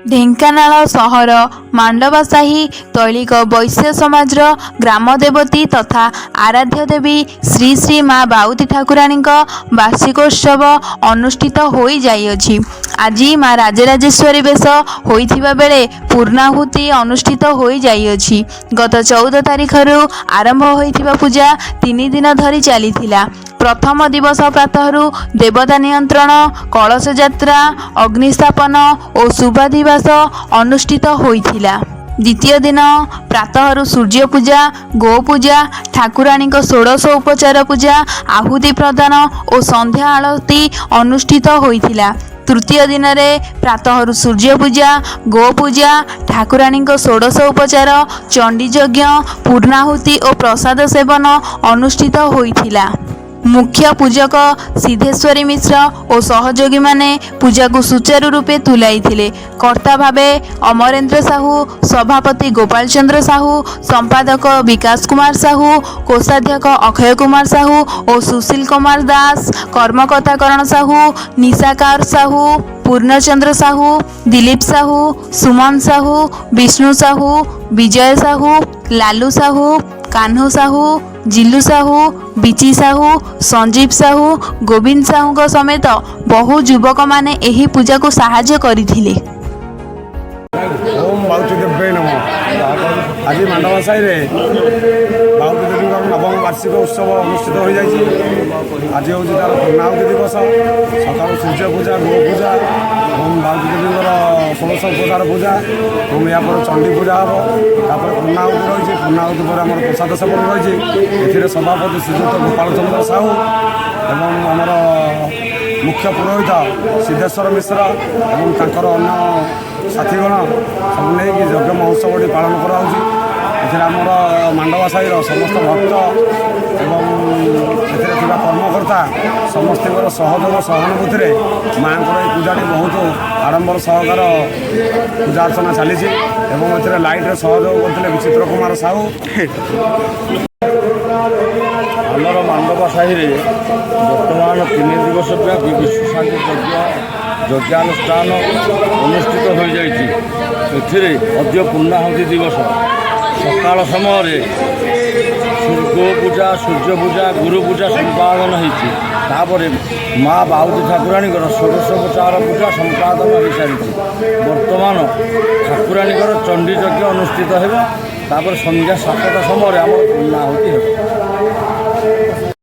ଢେଙ୍କାନାଳ ସହର ମାଣ୍ଡବାସାହି ତୈଳିକ ବୈଶ୍ୟ ସମାଜର ଗ୍ରାମ ଦେବତୀ ତଥା ଆରାଧ୍ୟ ଦେବୀ ଶ୍ରୀ ଶ୍ରୀ ମା ବାଉତି ଠାକୁରାଣୀଙ୍କ ବାର୍ଷିକୋତ୍ସବ ଅନୁଷ୍ଠିତ ହୋଇଯାଇଅଛି। ଆଜି ମା ରାଜରାଜେଶ୍ୱରୀ ବେଶ ହୋଇଥିବା ବେଳେ ପୂର୍ଣ୍ଣାହୁତି ଅନୁଷ୍ଠିତ ହୋଇଯାଇଅଛି। ଗତ 14 ତାରିଖରୁ ଆରମ୍ଭ ହୋଇଥିବା ପୂଜା 3 ଦିନ ଧରି ଚାଲିଥିଲା। ପ୍ରଥମ ଦିବସ ପ୍ରାତଃରୁ ଦେବତା ନିମନ୍ତ୍ରଣ, କଳସ ଯାତ୍ରା, ଅଗ୍ନିସ୍ଥାପନ ଓ ଶୁଭାଧିବାସ ଅନୁଷ୍ଠିତ ହୋଇଥିଲା। ଦ୍ୱିତୀୟ ଦିନ ପ୍ରାତଃରୁ ସୂର୍ଯ୍ୟ ପୂଜା, ଗୋପୂଜା, ଠାକୁରାଣୀଙ୍କ ଷୋଡ଼ଶ ଉପଚାର ପୂଜା, ଆହୁତି ପ୍ରଦାନ ଓ ସନ୍ଧ୍ୟା ଆଳତି ଅନୁଷ୍ଠିତ ହୋଇଥିଲା। ତୃତୀୟ ଦିନରେ ପ୍ରାତଃରୁ ସୂର୍ଯ୍ୟ ପୂଜା, ଗୋପୂଜା, ଠାକୁରାଣୀଙ୍କ ଷୋଡ଼ଶ ଉପଚାର, ଚଣ୍ଡୀ ଯଜ୍ଞ, ପୂର୍ଣ୍ଣାହୁତି ଓ ପ୍ରସାଦ ସେବନ ଅନୁଷ୍ଠିତ ହୋଇଥିଲା। ମୁଖ୍ୟ ପୂଜକ ସିଦ୍ଧେଶ୍ୱରୀ ମିଶ୍ର ଓ ସହଯୋଗୀମାନେ ପୂଜାକୁ ସୁଚାରୁ ରୂପେ ତୁଲାଇଥିଲେ। କର୍ତ୍ତା ଭାବେ ଅମରେନ୍ଦ୍ର ସାହୁ, ସଭାପତି ଗୋପାଳ ଚନ୍ଦ୍ର ସାହୁ, ସମ୍ପାଦକ ବିକାଶ କୁମାର ସାହୁ, କୋଷାଧ୍ୟକ୍ଷ ଅକ୍ଷୟ କୁମାର ସାହୁ ଓ ସୁଶୀଲ କୁମାର ଦାସ, କର୍ମକର୍ତ୍ତା କରଣ ସାହୁ, ନିଶାକାର ସାହୁ, ପୂର୍ଣ୍ଣଚନ୍ଦ୍ର ସାହୁ, ଦିଲୀପ ସାହୁ, ସୁମନ ସାହୁ, ବିଷ୍ଣୁ ସାହୁ, ବିଜୟ ସାହୁ, ଲାଲୁ ସାହୁ, କାହ୍ନୁ ସାହୁ, ଜିଲୁ ସାହୁ, ବିଚି ସାହୁ, ସଞ୍ଜୀବ ସାହୁ, ଗୋବିନ୍ଦ ସାହୁଙ୍କ ସମେତ ବହୁ ଯୁବକମାନେ ଏହି ପୂଜାକୁ ସାହାଯ୍ୟ କରିଥିଲେ। ଓମ୍ ବାଉତି ଦେବ୍ୟୈ ନମଃ। ଆଜି ମାଣ୍ଡବା ସାହିରେ ବାଉତି ଦେବୀଙ୍କର ନବମ ବାର୍ଷିକ ଉତ୍ସବ ଅନୁଷ୍ଠିତ ହୋଇଯାଇଛି। ଆଜି ହେଉଛି ତା'ର ପୂର୍ଣ୍ଣାହୁତି ଦିବସ। ସକାଳୁ ସୂର୍ଯ୍ୟ ପୂଜା, ଗୋ ପୂଜା ଏବଂ ବାଉତି ଦେବୀଙ୍କର ଷୋଡ଼ଶ ଉପଚାର ପୂଜା ଏବଂ ଏହାପରେ ଚଣ୍ଡୀ ପୂଜା ହେବ। ତାପରେ ପୂର୍ଣ୍ଣାହୁତି ରହିଛି। ପୂର୍ଣ୍ଣାହୁତି ପରେ ଆମର ପ୍ରସାଦ ସେବନ ରହିଛି। ଏଥିରେ ସଭାପତି ଶ୍ରୀଯୁକ୍ତ ଗୋପାଳ ଚନ୍ଦ୍ର ସାହୁ ଏବଂ ଆମର ମୁଖ୍ୟ ପୁରୋହିତ ସିଦ୍ଧେଶ୍ୱର ମିଶ୍ର ଏବଂ ତାଙ୍କର ଅନ୍ୟ ସାଥୀଗଣ ସବୁ ନେଇକି ଯଜ୍ଞ ମହୋତ୍ସବଟି ପାଳନ କରାହେଉଛି। ଏଥିରେ ଆମର ମାଣ୍ଡବା ସାହିର ସମସ୍ତ ଭକ୍ତ ଏବଂ ଏଥିରେ ଥିବା କର୍ମକର୍ତ୍ତା ସମସ୍ତଙ୍କର ସହଯୋଗ ସହାନୁଭୂତିରେ ମାଆଙ୍କର ଏହି ପୂଜାଟି ବହୁତ ଆଡ଼ମ୍ବର ସହକାର ପୂଜା ଅର୍ଚ୍ଚନା ଚାଲିଛି ଏବଂ ଏଥିରେ ଲାଇଟ୍ରେ ସହଯୋଗ କରିଥିଲେ ବିଚିତ୍ର କୁମାର ସାହୁ। ଆମର ମାଣ୍ଡବା ସାହିରେ ବର୍ତ୍ତମାନ 3 ଦିବସ ବ୍ୟାପୀ ବିଶ୍ୱଶାନ୍ତି ଯଜ୍ଞ ଯଜ୍ଞାନୁଷ୍ଠାନ ଅନୁଷ୍ଠିତ ହୋଇଯାଇଛି। ଏଥିରେ ଅଦ୍ୟ ପୂର୍ଣ୍ଣାହୁତି ଦିବସ। ସକାଳ ସମୟରେ ଗୋ ପୂଜା, ସୂର୍ଯ୍ୟ ପୂଜା, ଗୁରୁ ପୂଜା ସମ୍ପାଦନ ହେଇଛି। ତାପରେ ମା ବାଉତି ଠାକୁରାଣୀଙ୍କର ଷୋଡ଼ଶୋପଚାର ପୂଜା ସମ୍ପାଦନ ହୋଇସାରିଛି। ବର୍ତ୍ତମାନ ଠାକୁରାଣୀଙ୍କର ଚଣ୍ଡୀ ଯଜ୍ଞ ଅନୁଷ୍ଠିତ ହେବ। ତାପରେ ସନ୍ଧ୍ୟା 7ଟା ସମୟରେ ଆମର ପୂର୍ଣ୍ଣାହୁତି ହେବ।